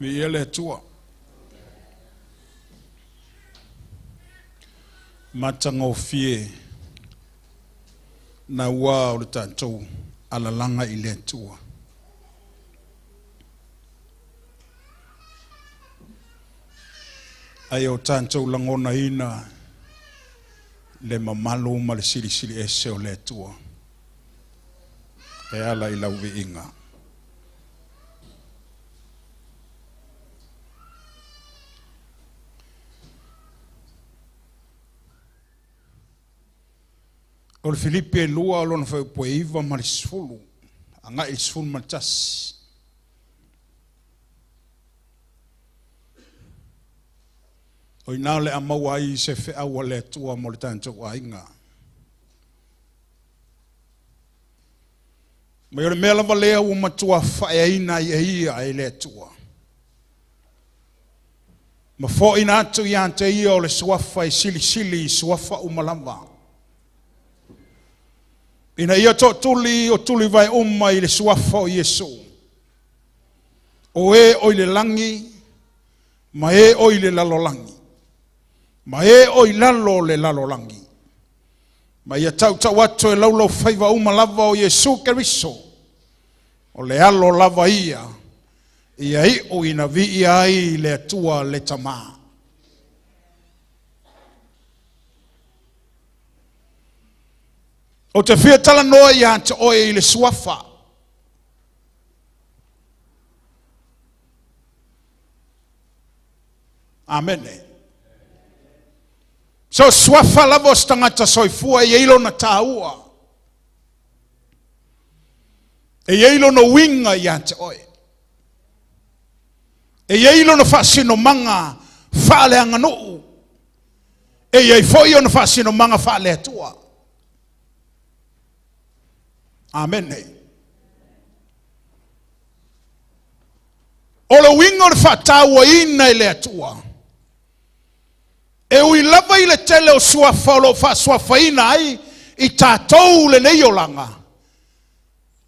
Viia le Atua. Matagofie naua o le tatou alalaga i le Atua. Ai o tatou lagonaina le mamalu ma le silisili ese o le Atua e ala i lau viiga. O le Filipi e 2 o lona fuaiupu e 9 ma le 10, agai i le 11. O i ina o le a maua ai se feau a le Atua mo le tatou aiga. Mai o le mea lava lea ua matua faaeaina ai e ia e le Atua. Ma foaiina atu ia te ia o le suafa e silisili i suafa uma lava. Ina ia tootuli o tulivae uma i le suafa o Iesu. O e o i le lagi, ma e o i le lalolagi. Ma e o i lalo o le lalolagi. Ma ia tautau atu e laulau faiva uma lava o Iesu Keriso. O le alo lava ia, ia iu ina viia ai le Atua le Tamā. Ou te fia talanoa ia te oe i le suafa. Amene. So suafa lava o se tagata soifua e i ai lona taua. E i ai lona uiga ia te oe. E i ai lona faasinomaga faaleaganuu. E i ai foi ona faasinomaga faale-Atua. Amene. O le uiga o le faatauaina e le Atua, e ui lava i le tele o suafa o lo o faasuafaina ai i tatou lenei olaga,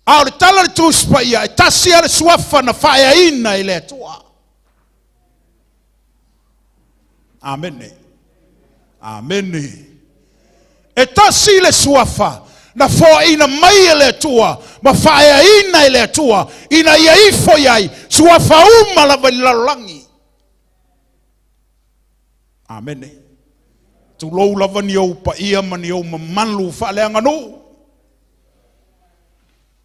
a o le tala a le Tusi Paia, e tasi lava le suafa na faaeaina e le Atua. Amene. Amene. E tasi le suafa na foaiina mai e le Atua ma faaeaina e le Atua ina ia ifo i ai suafa uma lava i le lalolagi. Amene. Tulou lava ni ou paia ma ni ou mamalu faaleaganuu.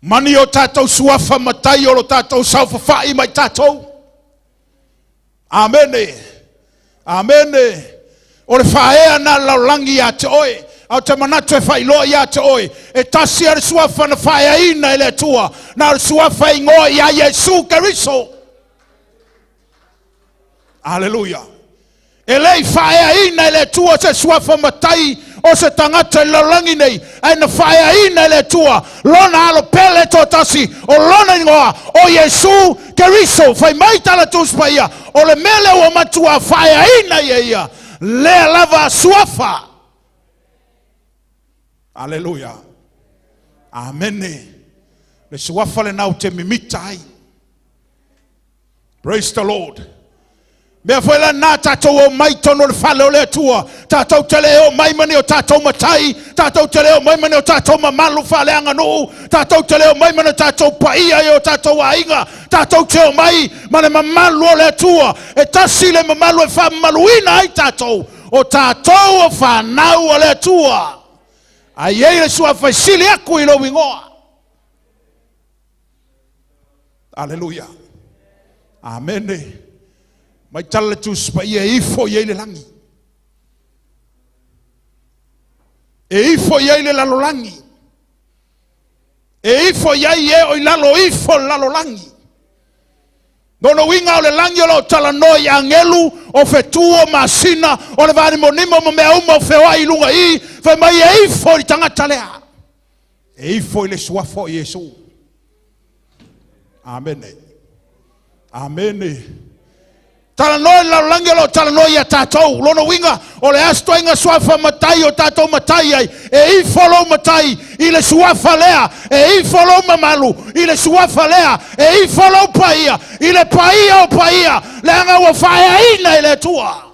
Ma ni o tatou suafa matai o lo tatou saofafai mai tatou. Amene. Amene. O le faaea na lalolagi ia te oe. A o te manatu e faailoa ia te oe. E tasi a le suafa na faaeaina e le Atua. Na o le suafa e igoa ia Iesu Keriso. Aleluia. E le i faaeaina e le Atua se suafa matai o se tagata i le lalolagi nei, ae na faaeaina e le Atua lona alo pele toatasi o lona igoa o Iesu Keriso. Fai mai tala Tusi Paia, o le mea lea ua matua faaeaina ia ia, lea lava suafa. Aleluia. Amene. Le suafa lena ou te mimita ai. Praise the Lord. Mea foi la na tatou o mai tonu o le fale o le Atua. Tatou te le o mai ma ni o tatou matai, tatou te le o mai ma ni o tatou mamalu faaleaganuu, tatou te le o mai ma ni o tatou paia i o tatou aiga, tatou te o mai ma le mamalu o le Atua. E tasi le mamalu e faamamaluina ai tatou, o tatou o fanau a le Atua. A i ai le suafa e sili aku i lou igoa. Aleluia. Amene. Mai tala le Tusi Paia e ifo i ai le lagi. E ifo i ai le lalolagi. E ifo i ai e o i lalo ifo le lalolagi. Lona uiga o le lagi o lo o talanoa i agelu, o fetu, o masina, o le vaanimonimo ma mea uma o feoai i luga i, fai mai e ifo i le tagata lea. E ifo i le suafa o Iesu. Amene. Amene. Talanoa i le lalolagi o lo o talanoa ia tatou. Lona uiga, o le a se ituaiga suafa matai o tatou matai ai, e ifo lou matai i le suafa lea e ifo lou mamalu, i le suafa lea e ifo lou paia, i le paia o paia, leaga ua faaeaina e le Atua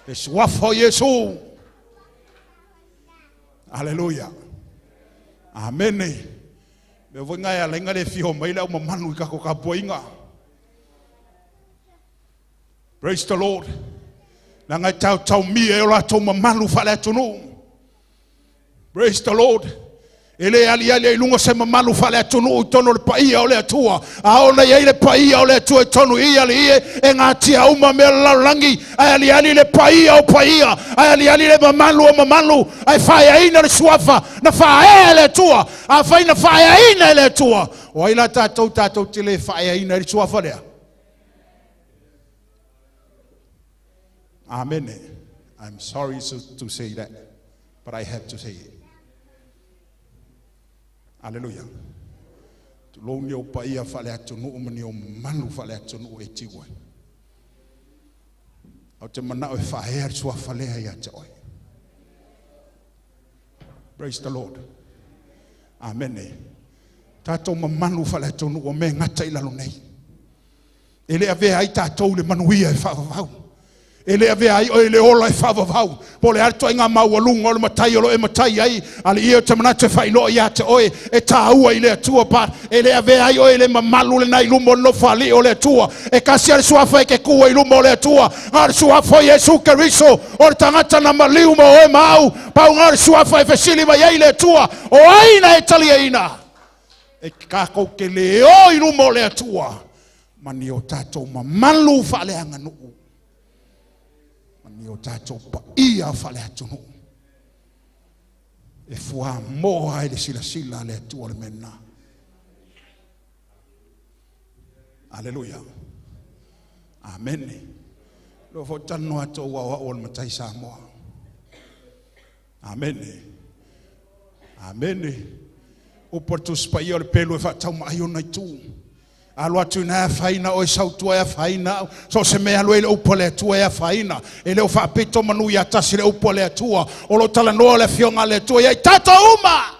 le suafa o Iesu. Aleluia. Amene. Mea foi ngai ala inga le fio mai le au mamalu i kako kapuaiga. Praise the Lord. Leaga e taotaomia e o latou mamalu faale-atunuu. Praise the Lord. E le aliali ai i luga se mamalu faale-atunuu i totonu o le paia o le Atua. A oo ina i ai le paia o le Atua i totonu i i, alii e, e gatia uma mea o le lalolagi, ae aliali le paia o paia, ae aliali le mamalu o mamalu, ae faaeaina le suafa na faaea e le Atua. Afai na faaeaina e le Atua, o ai la tatou tatou te le faaeaina ai le suafa lea? Amene. I'm sorry to say that, but I have to say it. Aleluia. Tulou ni ou paia faale-atunuu ma ni ou mamalu faale-atunuu e tiu ai. Ou te manao e faaea le suafa lea ia te oe. Praise the Lord. Amene. Tatou mamalu faale-atunuu o mea e gata i lalo nei. E le avea ai tatou i le manuia e faavavau. E le avea ai oe i le ola e faavavau. Po o le a le ituaiga maualuga o le matai o lo o e matai ai, alii e, ou te manatu e faailoa ia te oe, e taua i le Atua, but e le avea ai oe i le mamalu lena i luma o le Nofoalii o le Atua. E tasi lava le suafa e te tu ai i luma o le Atua, na o le suafa o Iesu Keriso, o le tagata na maliu mo oe ma au. Pau na o le suafa e fesili mai ai le Atua, o ai na e taliaina? E tatou te le o i luma o le Atua ma ni o tatou mamalu faaleaganuu ma ni o tatou paia faaleatunuu e fuamoa ai le silasila a le Atua le mea lena. Aleluia. Amene. Leo foi talanoa atu au au o le matai Samoa. Amene. Amene. Upu a le Tusi Paia o le pelu e faataumaai ona itu. Alo atu ina e afaina oe sau tua e afaina au. So o se mea alu ai le upu a le Atua e afaina. E le o faapito manu ia tasi le upu a le Atua. O lo o talanoa le Afioga a le Atua ia i tatou uma.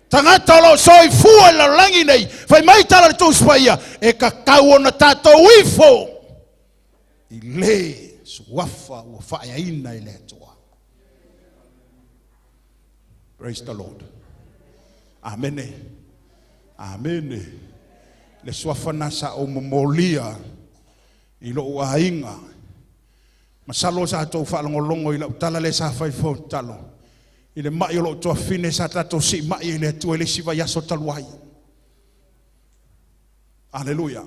Tagata o lo o soifua i le lalolagi nei, fai mai tala le Tusi Paia, e tatau ona tatou ifo i le suafa ua faaeaina e le Atua. Praise the Lord. Amene. Amene. Le suafa na sa ou momolia i lou aiga. Masalo sa tou faalogologo i lau tala lea sa fai fo talo. I le mai o lou tuafafine sa tatou siimai i le Atua i le isi vaiaso talu ai. Aleluia.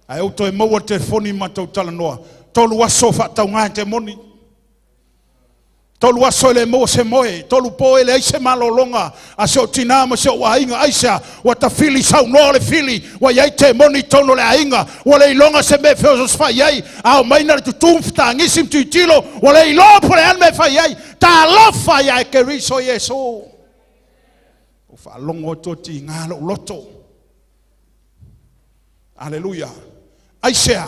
Ae ou toe maua le telefoni ma matou talanoa. 3 aso faatauga e temoni. 3 aso e le maua se moe, 3 po e leai se malologa a si ou tinā ma si ou aiga. Aisea? Ua tafili saunoa o le fili, ua i ai temoni i totonu o le aiga, ua le iloga se mea e feososofai ai, a omai na le tutū ma fetagisi ma tilotilo, ua le iloa po o le a le mea e fai ai. Talofa ia e Keriso Iesu. Ua faalogo atu o tiga lou loto. Aleluia. Aisea?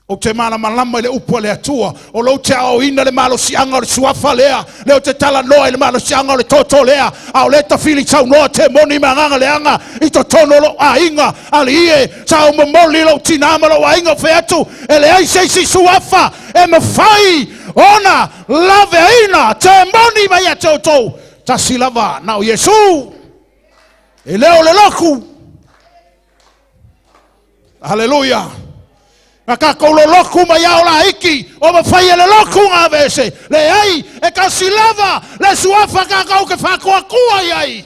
Ou te malamalama i le upu a le Atua, o lou te aoaoina le malosiaga o le suafa lea, lea ou te talanoa i le malosiaga o le toto lea, a o lea tafili saunoa temoni ma agaga leaga i totonu o lou aiga. Alii e, sa ou momoli lou tinā ma lou aiga o fai atu, e leai se isi suafa e mafai ona laveaina temoni mai ia te outou, tasi lava, na o Iesu. E le o le loku. Aleluia. Na tatou loloku mai ao laiti, o mafai e le loku ngā vese. Leai, e tasi lava le suafa tatou te faatuatua i ai.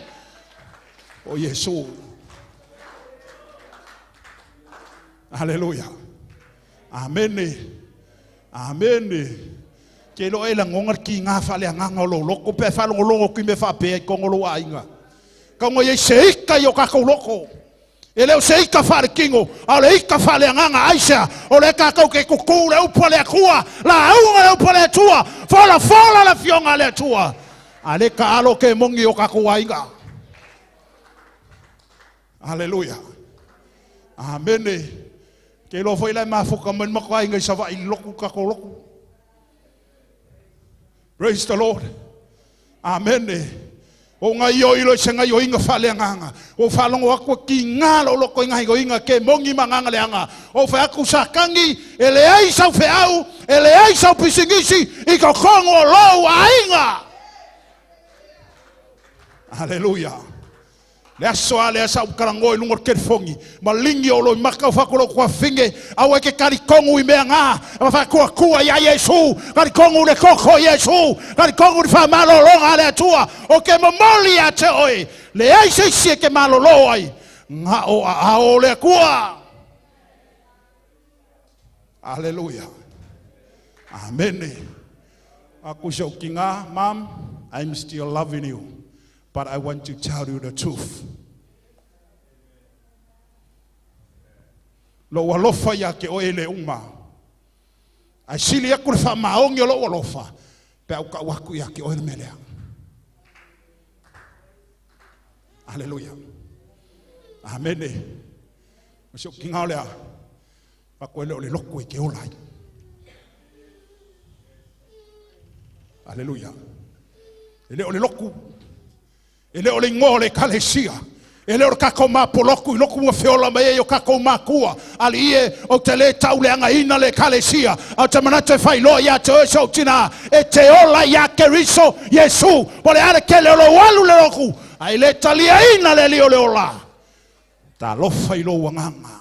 O Iesu. Aleluia. Amene. Amene. Ke iloa e lagona le kiga faaleagaga o lou loto pe a e faalogologo atu i mea faapea i totonu o lou aiga. Tau ina i ai se ita i o tatou loto. E le o se ita faaletino, a o le ita faaleagaga. Aisea? O lea tatou te tutū le upu a le Atua, lauga le upu a le Atua, folafola le Afioga a le Atua. A le taalo temoni i o tatou aiga. Aleluia. Amene. Ke iloa foi la e mafuta mai le matou aiga i Savaii i le lotu, tatou lotu. Praise the Lord. Amene. Ua ou gaoioi loa i se gaoioiga faaleagaga. Ua ou faalogo atu ua tiga lou loto i gaoioiga kemoni ma agaga leaga. Ua ou fai atu, Satani, e leai sau feau, e leai sau pisinisi i totonu o lou aiga. Aleluia. Le aso lava lea sa ou talanoa i luga o le telefoni, maligi ou loimata, ou fai atu i lou tuafafine, aua e te talitonu i mea na, ma faatuatua ia Iesu, talitonu i le toto o Iesu, talitonu i le faamalologa a le Atua, ou te momoli ia te oe, leai se isi e te malolo ai, na o aao o le Atua. Aleluia. Amene. Aku si ou tina, Mom, I'm still loving you, but I want to tell you the truth. Lou alofa ia te oe e le uma. Ae sili atu le faamaoni o lou alofa pe a ou tau atu ia te oe le mea lea. Aleluia. Amene. O si ou tina o lea, Fatu e le o le lotu e te ola ai. Aleluia. E le o le lotu, e le o le igoa o le ekalesia, e le o le tatou mapolotu i lotu ua feola mai ai o tatou matua. Alii e, ou te le tauleagaina le ekalesia, ae ou te manatu e faailoa ia te oe si ou tina, e te ola ia Keriso Iesu. Po o le a le tele o lou alu i le lotu, ae le taliaina le Alii o le ola. Talofa i lou agaga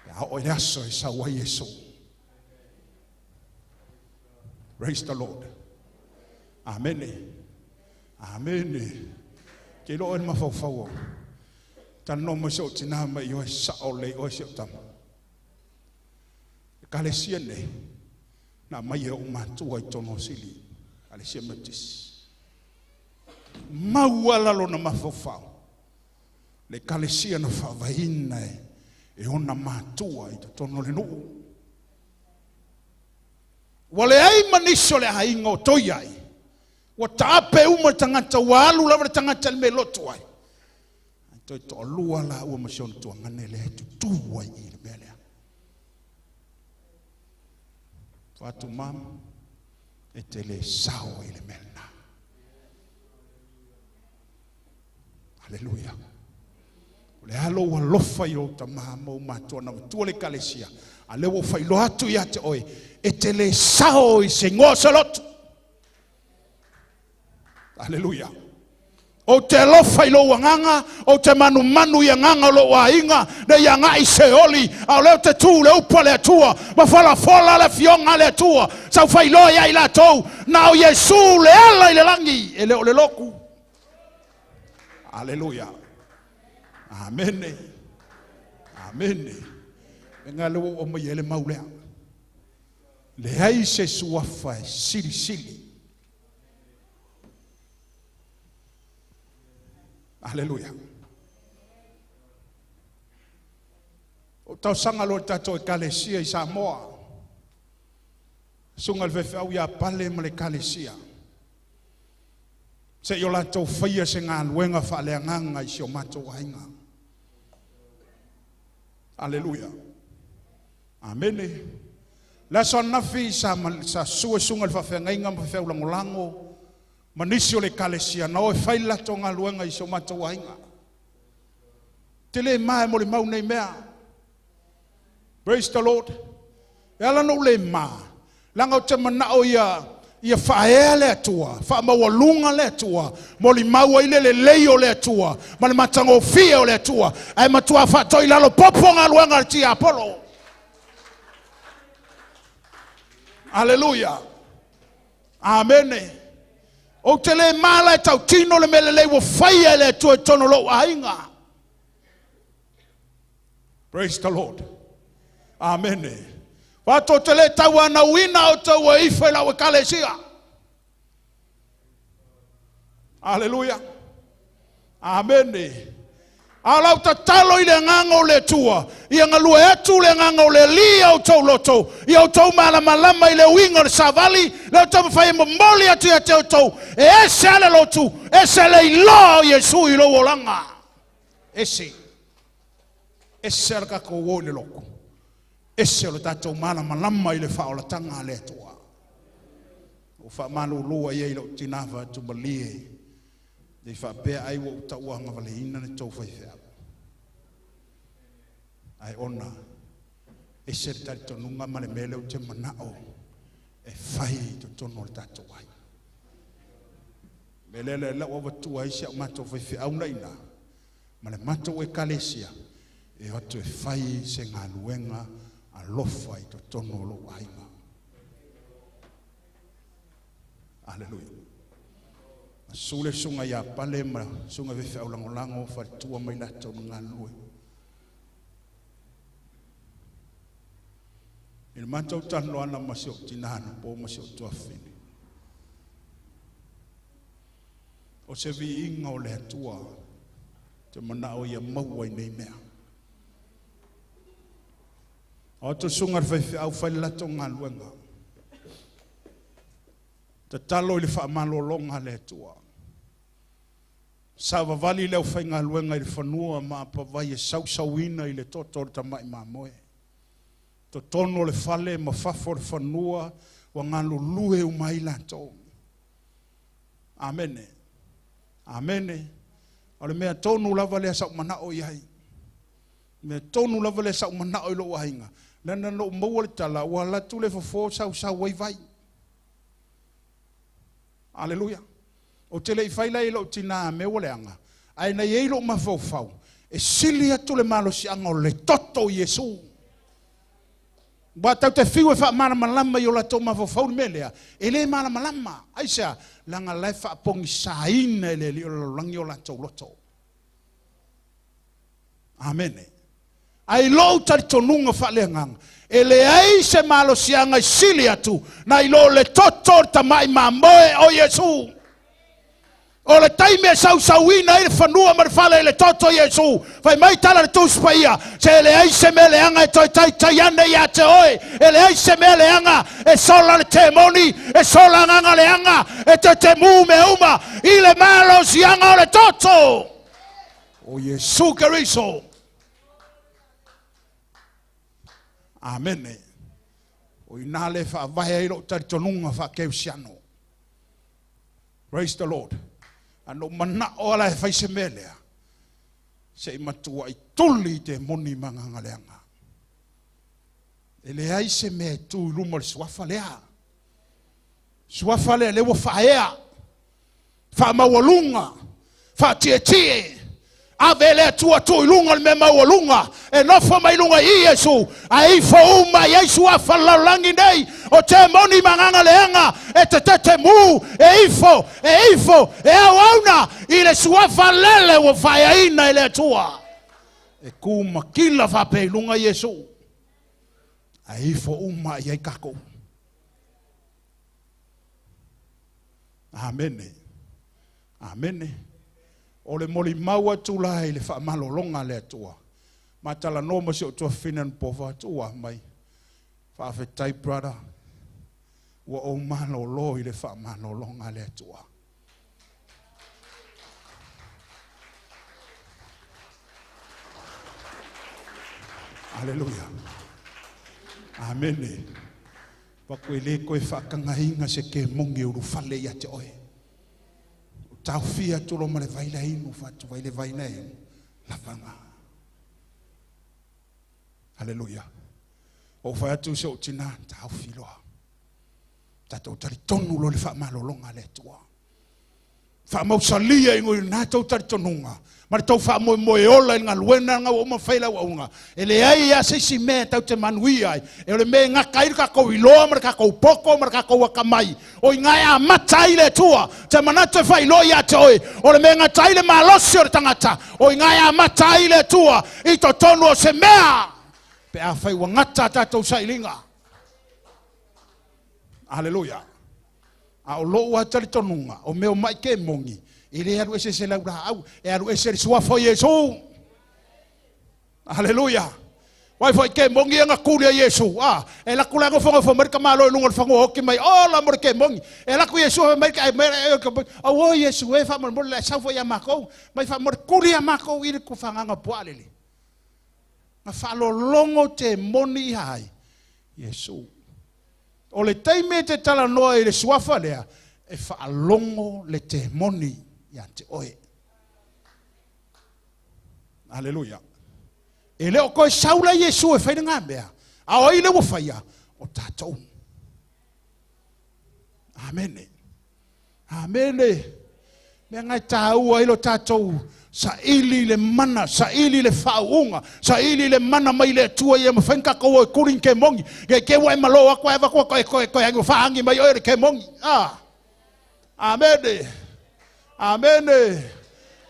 pe a oo i le aso e sau ai Iesu. Praise the Lord. Amene. Amene. Ke iloa oe le mafaufau o talanoa mai si ou tinā mai i oe sao lelei oe si ou tama. Ekalesia nei na aumai e ou matua i totonu o Sili, Ekalesia Metotisi. Mau ala lona mafaufau le ekalesia na faavaeina e ona matua i totonu o le nuu. Ua leai ma nisi o le aiga o toi ai, ua taape uma le tagata, ua alu lava le tagata i le mea e lotu ai. Ae toe toalua laua ma si ona tuagane lea e tutū ai i le mea lea. Fatu mam, e te le sao i le mea lena. Aleluia. O le a lou alofa i ou tama ma ou matua na matua le ekalesia, a lea ua ou faailoa atu ia te oe, e te le sao i se igoa o se lotu. Aleluia. Ou te alofa i lou agaga, ou te manumanu i agaga o lou aiga, ne i agai Seoli, a o lea ou te tu i le upu a le Atua, ma folafola le afioga a le Atua, sa ou faailoa ia i latou, na o Iesu le ala i le lagi, e le o le lotu. Aleluia. Amene. Amene. E ngā le ua mai e le mau lea. Leai se suafa e silisili. Aleluia. O tausaga loa le tatou ekalesia i Samoa. Susuga i le faifeau ia Pale ma le ekalesia. Se i o latou faia se galuega faaleagaga i si o matou aiga. Aleluia. Amene. Le aso ananafi sa, sa sue susuga i le faafeagaiga ma faifeau lagolago ma nisi o le ekalesia na o e fai le latou galuega i si o matou aiga. Te le ma e molimau nei mea. Praise the Lord. E ala ona ou le ma, leaga ou te manao ia ia faaea le Atua, faamaualuga le Atua, molimau ai le lelei o le Atua ma le matagofie o le Atua, ae matua faatoilalo popo galuega a le tiapolo. Aleluia. Amene. Ou te le ma la e tautino le mea lelei ua faia e le Atua i totonu o lou aiga. Praise the Lord. Amene. Fato te le tauanauina o tau e ifo i lau ekalesia. Aleluia. Amene. A o lau tatalo i le agaga o le Atua, ia galue atu le agaga o le Alii ia outou loto, ia outou malamalama i le uiga o le savali, le outou mafai e momoli atu ia te outou, e ese lava le lotu, ese le iloa o Iesu i lou olaga. Ese. Ese le tatou o i le lotu. Ese o le tatou malamalama i le faaolataga a le Atua. Ua faamalulu ai i lou tina fatu malie. Ne i faapea ai ua ou tauagavaleina le tou faifeau. Ae ona ese le talitonuga ma le mea lea ou te manao e fai i totonu o le tatou aiga. O le mea lea la ua avatua ai si au matou faifeau na i ina ma le matou ekalesia e o atu e fai se galuega alofa i totonu o lou aiga. Aleluia. Susu le susuga ia Pale ma susuga i faifeau lagolago, faletua ma i latou na galulue. I le matou talanoaga ma si ou tina anapo ma si ou tuafafine, o se viiga o le Atua ou te manao ia maua i nei mea. O atu le susuga i le faifeau fai le latou galuega, tatalo i le faamalologa a le Atua, savavali le aufaigaluega i le fanua ma apavai e sausauina i le toto o le tamai mamoe. Totonu o le fale ma fafo o le fanua ua galulue uma ai latou. Amene. Amene. O le mea tonu lava lea sa ou manao i ai. O le mea tonu lava lea sa ou manao i lou aiga. Leaga na ou maua le tala, ua alu atu le fofo sausau ai vai. Aleluia. Ou te le i fai la i lou tina mea ua leaga, ae na i ai lou mafaufau, e sili atu le malosiaga o le toto o Iesu. Ua tatou te fiu e faamalamalama i o latou mafaufau le mea lea, e le malamalama. Aisea? Leaga la e faapogisaina e le alii o le lalolagi o latou loto. Amene. Ae i lou talitonuga faaleagaga, e leai se malosiaga e sili atu nai lo le toto o le tamai mamoe o Iesu. O le taimi e sausauina ai le fanua ma le fale i le toto o Iesu, fai mai tala le Tusi Paia, se leai se mea leaga e toe taitai ane ia te oe, e leai se mea leaga e sola le temoni, e sola agaga leaga, e tetemu mea uma i le malosiaga o le toto o Iesu Keriso. Amene. O ina le faavae ai lou talitonuga faakerisiano. Praise the Lord. A na ou manao ala e fai se mea lea, se i matuai tuli i temoni ma agaga leaga. E leai se mea e tu i luma o le suafa lea. Suafa lea, lea ua faaea, faamaualuga, faatietie, ave le Atua tuu i luga o le mea maualuga, e nofo mai luga i Iesu, ae ifo uma i ai suafa le lalolagi nei, o temoni ma agaga leaga, e tetetemu, e ifo, e ifo, e auauna i le suafa lele ua faaeaina e le Atua. E ku makila faapea i luga Iesu, ae ifo uma i ai kākou. Amene. Amene. O le molimau atu la i le faamalologa a le Atua. Ma talanoa ma si ou tuafafine anapo faatu mai. Faafetai brother. Ua ou malolo i le faamalologa a le Atua. Aleluia. Amene. Paku e le koe faakagaina se kemogi e ulufale ia te oe. O taofia atu lo ma le vai la inu, fatu vai le vai na e lavaga. Aleluia. O fai atu se o tina, taofi loa. Tatou talitonu loa le faamalologa a le Atua. Faamausalia i na tou talitonuga ma le tou faamoemoe ola i le galuega na ua uma fai le auaunaga. E leai lava se isi mea tatou te manuia ai. E o le mea e gata ai le tatou iloa ma le tatou poto ma le tatou atamai. O i ina e amata ai le Atua. Te manatu e faailoa ia te oe, o le mea e gata ai le malosi o le tagata, o i ina e amata ai le Atua i totonu o se mea. Pe afai ua gata a tatou sailiga. Aleluia. A o lou lava talitonuga, o mea o mai kemogi, e le alu ese se laulaau, e alu ese le suafa o Iesu. Aleluia. Vai foi kemogi e na tuli a Iesu. Ah, e laku la ngofo ngofo mai ka malo i luga o le fanua oki mai, ola mo le kemogi. E laku Iesu mai ka mai au o Iesu e faamolemole le sau foi ia makou. Mai faamole tuli ia makou i le kufagaga puaalele. Na faalologo te moni i ai Iesu. O le taimi e te talanoa i le suafa lea, e faalogo le temoni. ia te oe. Aleluia. E le o toe sau la Iesu e fai lena mea, a o ai lea ua faia? O tatou. Amene. Amene. Mea na e tāua ai lo tatou saili i le mana, saili i le faauuga, saili i le mana mai le Atua ia mafai ona tatou o e kuli ni kemogi. Ia te ua e malo atu ae avatu e toe toe agi faagi mai oe le kemogi. Ah. Amene. Amene.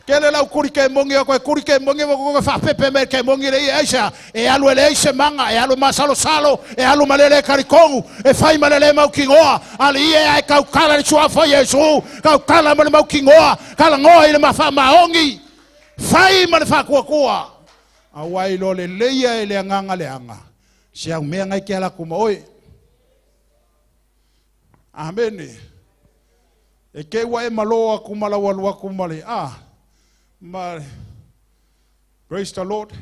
Tele lau kuli kemogi o koe kuli kemogi o koe faapepe mai kemogi le ia aisea e alu e leai se maga e alu masalosalo e alu ma le le talitonu e fai ma le le mautinoa alii e ae tautala le suafa o Iesu tautala ma le mautinoa talanoa i le mafaamaoni fai ma le faatuatua aua e iloa lelei e le agaga leaga se au mea ngai ke ala atu ma oe. Amene. E te ua e malo atu ma lau alu atu ma le a ma praise the Lord.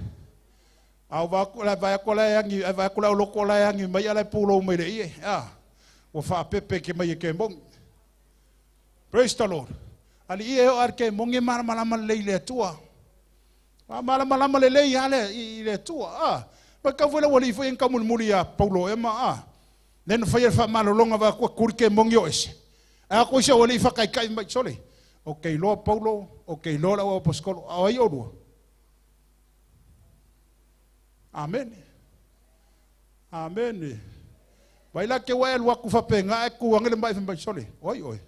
A o va la va ko la angi va ko la loko la angi mai ala pulo mai le ie. A ua faapepe ke mai e ke mongi. Praise the Lord. Ali ie o ar ke mongi malamalama lelei le Atua. Malamalama lelei ale i le Atua. A ma kau foi la wali foi en kamulimuli ia Paulo e ma a. Lea na faia le faamalologa vaeatu e kuli kemogi o ese. Ae a koe si au alii faakaikai mai, sole, ou te iloa Paulo, ou te iloa le au aposetolo, a o ai oulua? Amene. Amene. Vai la te ua e alu atu faapena ae tu ane le mai fai mai, sole, o ai oe?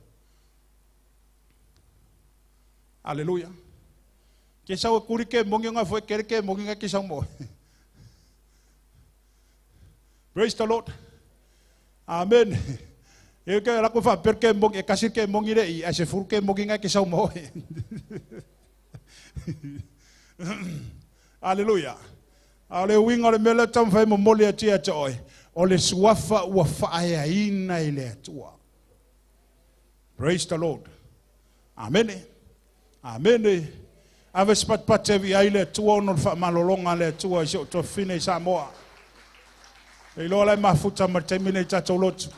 Aleluia. Ke sau e kuli kemogi o ngā foi kere kemogi ngai ke sau mo. Praise the Lord. Amen. E ke la ko fa per ke mongi e kasi ke mongi le i a se furu ke mongi ngai ke sau mo. Aleluia. A o le uiga o le mea lea taumafai e momoli atu ia te oe, o le suafa ua faaeaina i le Atua. Praise the Lord. Amene. Amene. Ave se patupatu e viia ai le Atua ona o le faamalologa a le Atua i si ou tuafafine i Samoa. E iloa la e mafuta ma le taimi nei tatou lotu.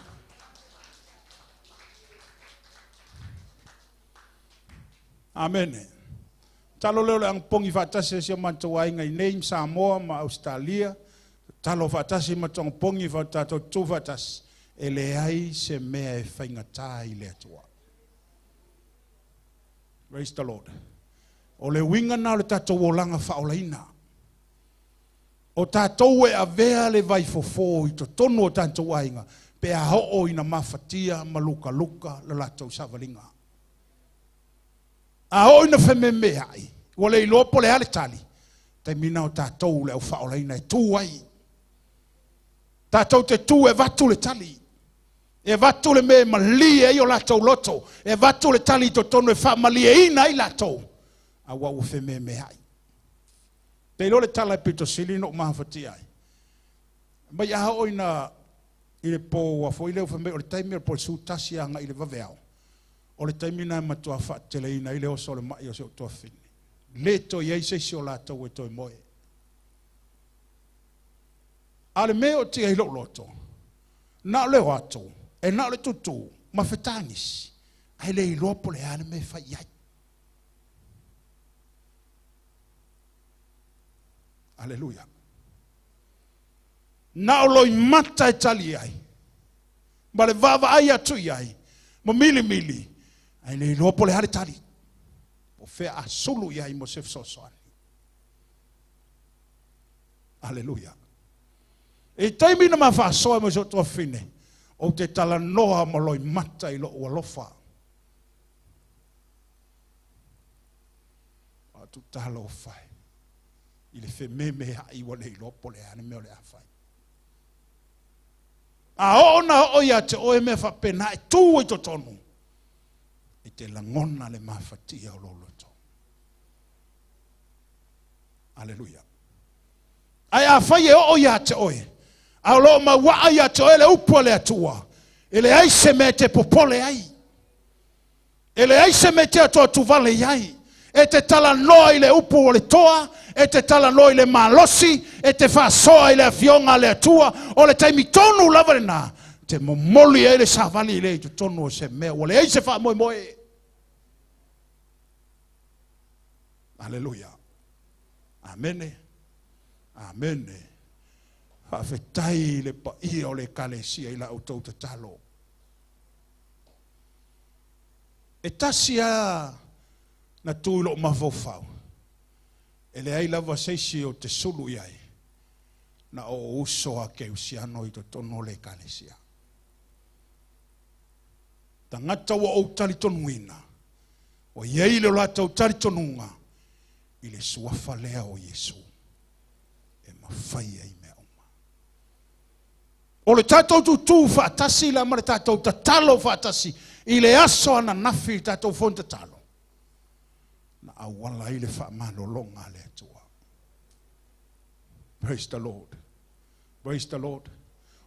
Amene. Talo lea o le agopogi faatasi a si o matou aiga i nei ma Samoa ma Ausetalia. Talo faatasi ma togopogi fa tatou tutu faatasi. E leai se mea e faigata i le Atua. Praise the Lord. O le uiga na o le tatou olaga faaolaina. O tatou e avea le vaifofo i totonu o tatou aiga pe a oo ina mafatia ma lukaluka le latou savaliga. A oo ina fememeai, ua le iloa po o le a le tali, taimi na o tatou le au faaolaina e tu ai. Tatou te tu e avatu le tali. E avatu le mea e malie ai o latou loto, e avatu le tali i totonu e faamalieina ai latou, aua ua fememeai. Te iloa le tala e pito sili ona ou mafatia ai. Mai a oo ina i le po ua foi lea ua fai mai o le taimi o le po o le 11 agai i le vaveao, o le taimi lena e matua faateleina ai le oso o le mai o si ou tuafafine. Le toe i ai se isi o latou e toe moe. A o le mea e ootia ai lou loto, na o le o atu, e na o le tutū ma fetagisi, ae le iloa po o le a le mea e fai i ai. Aleluia. Na o loimata e tali ai, ma le vaavaai atu i ai, ma milimili, ae le iloa po o le a le tali. Po o fea a sulu i ai mo se fesoasoani. Aleluia. I taimi na ma faasoa ma si ou tuafafine, ou te talanoa ma loimata i lou alofa. A tu talofa e i le fememeai ua le iloa po o le a le mea o le a fai. A oo na oo ia te oe mea faapena e tu ai totonu, e te lagona le mafatia o lou loto. Aleluia. Ae afai e oo ia te oe, a o lo o mauaa ia te oe le upu a le Atua, e leai se mea e te popole ai. E leai se mea e te atuatuvale i ai. E te talanoa i le upu o le toa, e te talanoa i le malosi, e te faasoa i le afioga a le Atua, o le taimi tonu lava lena, te momoli ai le savali lea i totonu o se mea ua leai se faamoemoe. Aleluia. Amene. Amene. Faafetai i le paia o le Ekalesia i la outou tatalo. E tasi lava na tu i lou mafaufau, e leai lava se isi ou te sulu i ai, na o ou uso a kerisiano i totonu o le Ekalesia. Tagata ua ou talitonuina, ua i ai le latou talitonuga i le suafa lea o Iesu e mafai ai mea uma. O le tatou tutū faatasi la ma le tatou tatalo faatasi i le aso ananafi i le tatou fono tatalo, na auala ai le faamalologa a le Atua. Praise the Lord. Praise the Lord.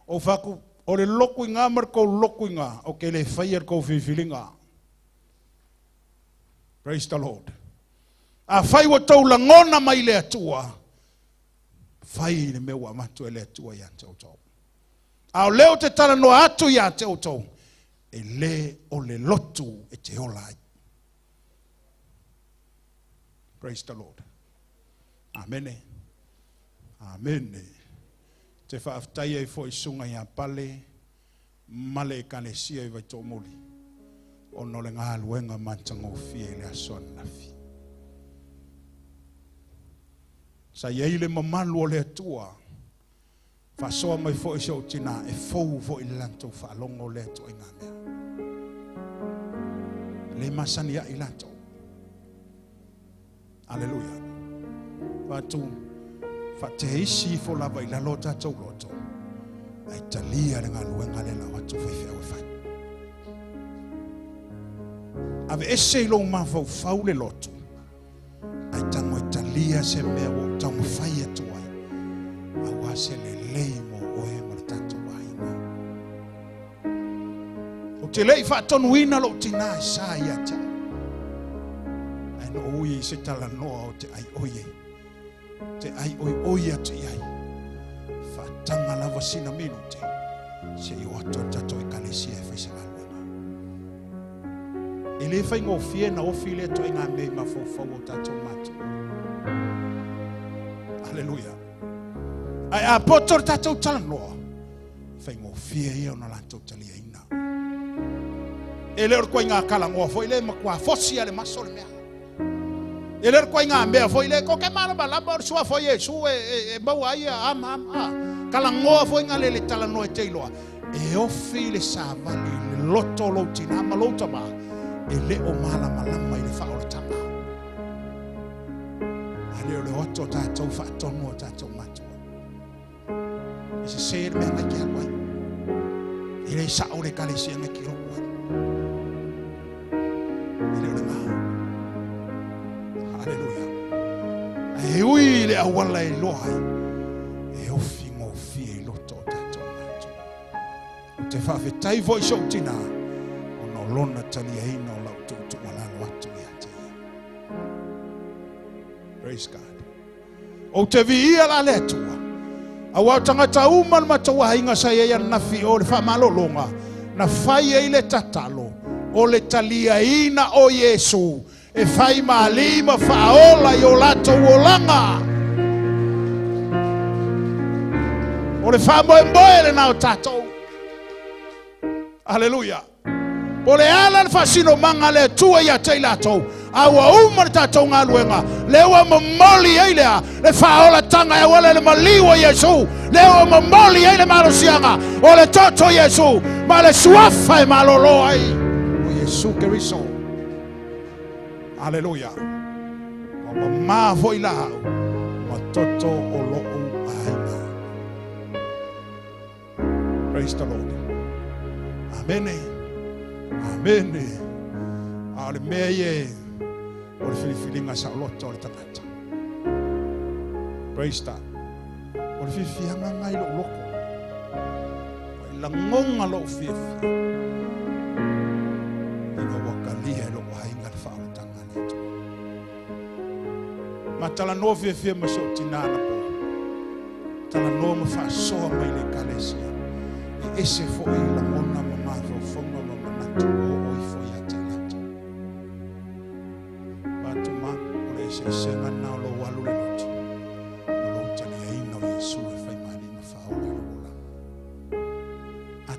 Ou fai atu, o le lotu i ina ma le tou lotu i ina, ou te le faia le tou filifiliga. Praise the Lord. Afai ua tou lagona mai le Atua, fai le mea ua avatu e le Atua ia te outou. A o lea ou te talanoa atu ia te outou, e le o le lotu e te ola ai. Praise the Lord. Amene. Amene. Te faafetai ai foi i susuga ia Pale ma le Ekalesia i Vaitoomuli ona o le galuega matagofie i le aso ananafi. Sa i ai le mamalu o le Atua Faasoa mai foi si ou tina e fou foi i le latou faalogo lea ituaiga mea. E le masani ai latou. Aleluia. Fatu faateisi ifo lava i lalo o tatou loto, ae talia le galuega lea lau atu faifeau e fai. Aveese i lou mafaufau le loto, Ae tago e talia se mea ua ou taumafai atu ai, aua se lelei mo oe ma le tatou aiga. Ou te le i faatonuina lou tinā e sa ia te au. Ae na ou ui i se talanoa o te ai oi ai. Te ai oi oi atu i ai. Faataga lava sina minute se i o atu a tatou ekalesia e fai se galuega. E le faigofie na ofi lea ituaiga mea i mafaufau o tatou matua. Aleluia. Ae a poto le tatou talanoa, faigofie ia ona latou taliaina. E le o le ituaiga talanoa foi lea e matua fosi lava le maso le mea. E le o le ituaiga mea foi lea, ko ke malamalama o le suafa o Iesu e maua ai ia ama ama. A, talanoa foi nga le talanoa e te iloa. E ofi le savali i le loto o lou tinā ma lou tamā, e le o malamalama i le faaolataga. A le o le o atu o tatou faatonu o tatou matua. E sese le mea ngai ke alu ai. E le sao le ekalesia ngai ke lotu ai. E le o le ngā. Haleluia. E ui i le auala e iloa ai, e ofi gofie i loto o tatou matua. Ou te faafetai foi i si ou tinā, ona o lona taliaina o lau tuutuualalo atu ia te ia. Praise God. Ou te viia la le Atua, aua o tagata uma o le matou aiga sa i ai ananafi o le faamalologa na fai ai le tatalo o le taliaina o Iesu e fai ma alii ma faaola i o latou olaga. O le faamoemoe lena o tatou. Aleluia. Po o le a la le faasinomaga a le Atua ia te i latou, a ua uma le tatou galuega, lea ua momoli ai le a? Le faaolataga e auala i le maliu o Iesu, lea ua momoli ai le malosiaga o le toto o Iesu ma le suafa e malolo ai o Iesu Keriso. Aleluia. Ua mamā foi la au ma toto o lo'u aiga. Praise the Lord. Amene. Amene. A o le mea ia e o le filifiliga saoloto o le tagata. Praise God. O le fiafiaga lena i lou loto. Ua i lagoga lou fiafia ina ua talia e lou aiga le faaolataga a le Atua. Ma talanoa fiafia ma si ou tinā anapo. Talanoa ma faasoa mai le Ekalesia. E ese foi lagona ma mafaufauga ma manatu ua oo ifo ia te i latou. Vatuma, o le eseesega.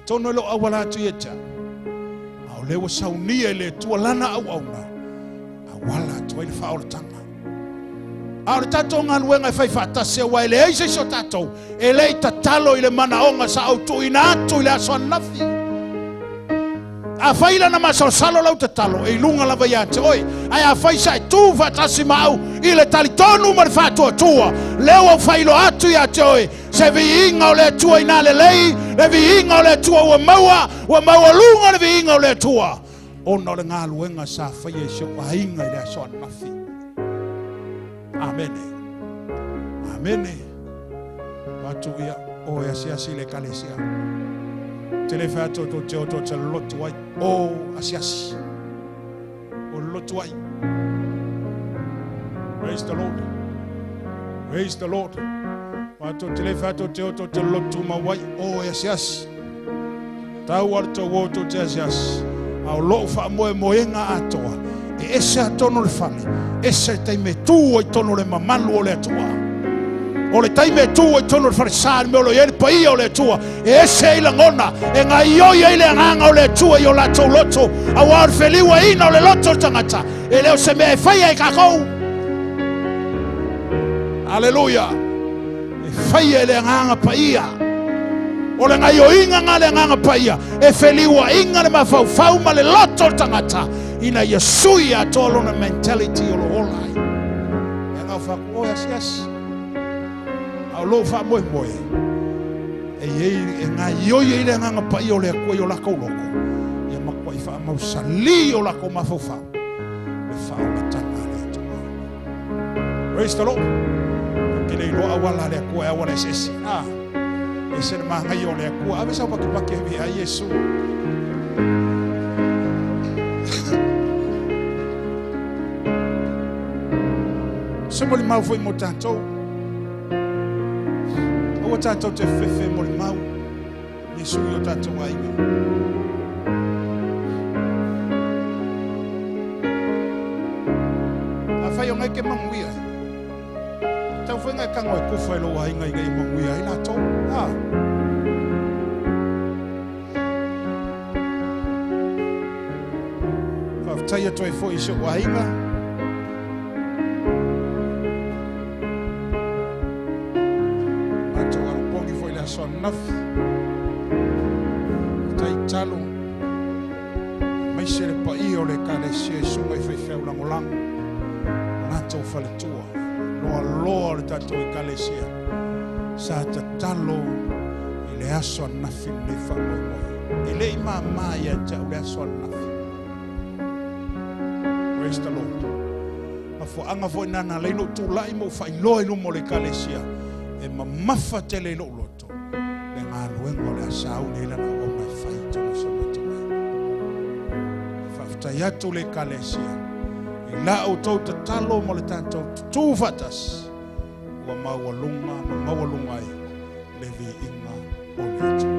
Atonu e le o auala atu ia te au, a o lea ua saunia e le Atua lana auauna, auala atu ai le faaolataga. A o le tatou galuega e fai faatasi, aua e leai se isi o tatou e le i tatalo i le manaoga sa ou tuuina atu i le aso ananafi. Afai lana masalosalo lau tatalo, e i luga lava ia te oe. Ae afai sa e tu faatasi ma au i le talitonu ma le faatuatua, lea ua ou faailoa atu ia te oe, se viiga o le Atua ina lelei, le viiga o le Atua ua maua, ua maualuga le viiga o le Atua, ona o le galuega sa faia i si ou aiga i le aso ananafi. Amene. Amene. Atu ia, o e asiasi i le ekalesia. Te le fai atu o te o te lotu ai. O asiasi. O lotu ai. Praise the Lord. Praise the Lord. Atu te le fai atu te o te lotu mauai. O e asiasi. Tau ar tau o te asiasi. A o lou faamoemoega atoa, e ese atonu le fale, ese le taimi e tu ai tonu le mamalu o le Atua. O le taimi e tu ai tonu le fale sa, le mea o lo o i ai le paia o le Atua, e ese ai lagona, e gaioi ai le agaga o le Atua i o latou loto, aua o le feliuaina o le loto o le tagata, e le o se mea e faia e kākou. Aleluia! E faia e le agaga paia. O le gaioiga nga le agaga paia, e feliuaina le mafaufau ma le loto o le tagata, ina ia sui atoa lona mentality o lo ola ai. E ngau whaku oe asiasi. A o lou faamoemoe, e iai e gaioi ai le agaga paia o le Atua i o lakou loto, ia matuai faamausali o lakou mafaufau le faaolataga a le Atua. Praise the Lord. Ke le iloa auala a le Atua e auala eseese. Ah, ese le magaia o le Atua. Ave sau pakepake e vea Iesu. Se molimau foi mo tatou. Aua tatou te fefe molimau. Iesu i o tatou aiga. Afai o ngai ke manuia. Tau foi ngai kango e kufa i lou aiga ina ia manuia ai latou. Ah. Faafetai atu ai foi i si ou aiga. Matou alopogi foi i le aso ananafi. Faafetai talo aemaise le paia o le ekalesia i susuga i faifeau lagolago, o latou faletua, loaloa o le tatou ekalesia sa tatalo i le aso ananafi lenei faamoemoe. E le i mama ia te au le aso ananafi. Praise the Lord. Mafuaaga foi na na ala ai ona ou tulai ma ou faailoa i luma o le ekalesia, e mamafa tele i lou loto le galuega o le a sauni ai lana auauna e fai i totonu o si o matou aiga. E faafetai atu le ekalesia i la outou tatalo ma le tatou tutū faatasi ua maualuga ma maualuga ai le viiga o le Atua.